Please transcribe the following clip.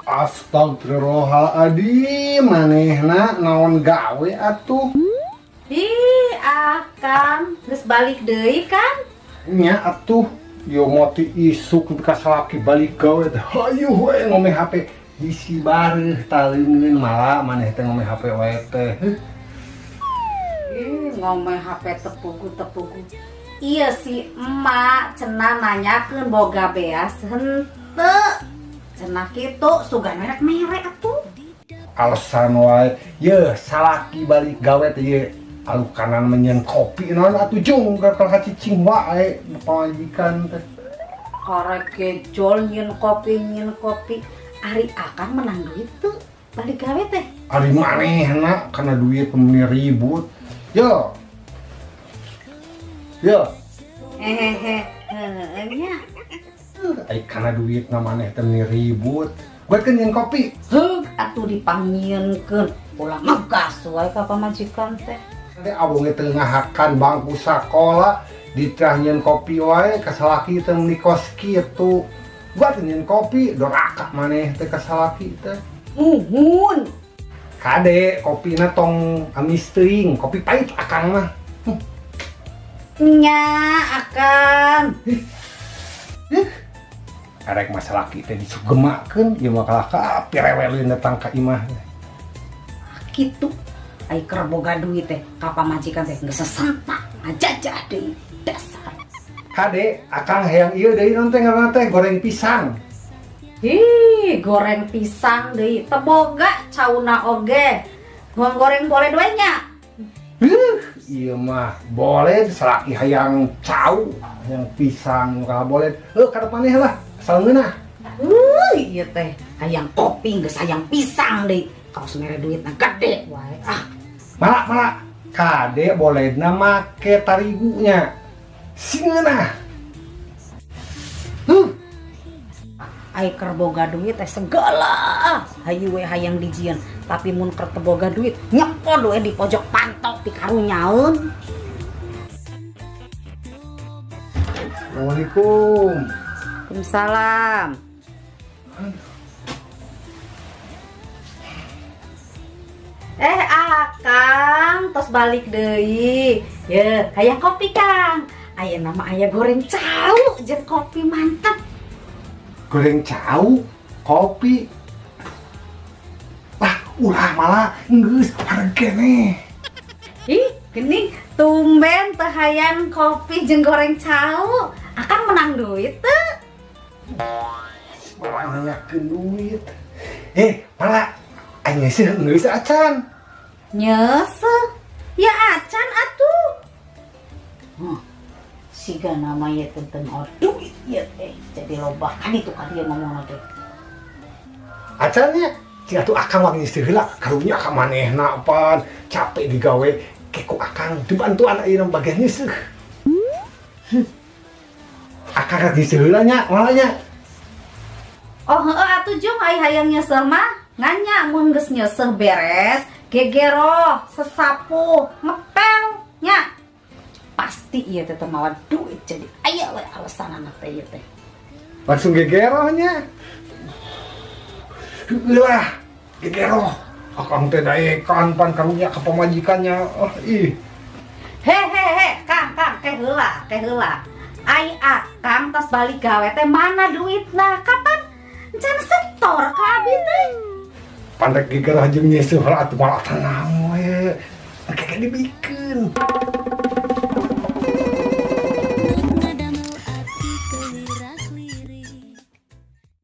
Astagfirullahaladzim, manehna naon gawe atuh. Ih, akang geus balik deui kan? Nya atuh, yo moti isuk ka salaki balik gawe teh hayu we ngome HP bisi bareuh taleungeun malah maneh teh ngome HP wae teh. Ih, ngome HP tepugu-tepugu. Iya si emak cenah nanyakeun boga beas henteu. Cenah kitu sugan merek-merek atuh. Alasan wae, ye salaki balik gawe teh ye alukanan menyen kopi naon atuh jung ka cicing wae pamajikan teh. Karek gejol nyen kopi ari akang menang duit tuh balik gawe teh. Ari manehna kana duit meni ribut. Yo. Yo. Hehehe, heueuh nya. Ai kana duit na maneh teh meni ribut. Buatkeun nyen kopi. Heug atuh dipangnyienkeun ulah ngegas wae ka pamajikan teh. Teh abong teh ngahakan bangku sakola ditrah nyen kopi wae ka salaki teh meni kos kitu. Buatkeun nyen kopi doraka maneh teh ka salaki teh. Muhun. Kade kopina tong amis teuing, kopi pahit akang mah. Nya akang. Arek masalah kita disugemakeun ieu mah kalah ka pirewelin datang ka imah. Kitu ai keur boga duit teh ka pamajikan teh geus sesentak ngajajah deui dasar. Kade akang hayang ieu deui naon teh ngaranna teh goreng pisang. Ih, goreng pisang deui teu boga cauna oge. Goreng boleh dua nya. Ieu mah boleh salaki hayang cau, hayang pisang kalah boleh. Heuh kada maneh lah. Asal ngeunah. Ieu teh hayang kopi geus hayang pisang deui. Kaos mere duitna gede wae. Ah, malah kade boledna make tarigunya. Sing ngeunah. Ai keur boga duit teh segala hayu we hayang dijieun, tapi mun keur teu boga duit nyepod we di pojok pantok dikarunyaeun. Assalamualaikum. Waalaikumsalam. Akang tos balik deui. Ye, hayang kopi Kang. Ayeuna mah aya goreng cau jeung kopi mantep. Goreng cau, kopi. Lah, ulah malah geus bareng keneh. Ih, geuning tumben teu hayang kopi jeung goreng cau. Akang menang duit teu? Malah nanyakeun duit. Malah aing nyeuseuh geus acan. Nyeuseuh? Ya acan atuh. Siga nama ye tentang duit ye teh jadi loba kan itu kan dia ngomong teh. Acannya cing atuh akang wang nyeuseuh heula karunya ka manehna pan capek digawe ke ku akang dibantuan ayeuna bagian nyeuseuh. Akang rek nyeuseuh heula nya malahnya. Oh heueuh atuh jung ai hayang nyeuseuh mah nganya mun geus nyeuseuh beres gegeroh sesapu ngepel nya. Pasti ieu teh mawa duit jadi aya we alasanana teh ieu teh. Langsung gegerohnya. Heueuh gegeroh. Akang teh daekan pan karunya ka pamajikannya. Oh ih. He he he, Kang, Kang, ke heula, ke heula. Ai akang tos balik gawe teh mana duitna? Kapan can setor ka abi teh? Pandek gegeroh jeung nyeuseuh heula atuh malah tenang we. Engke dibikeun.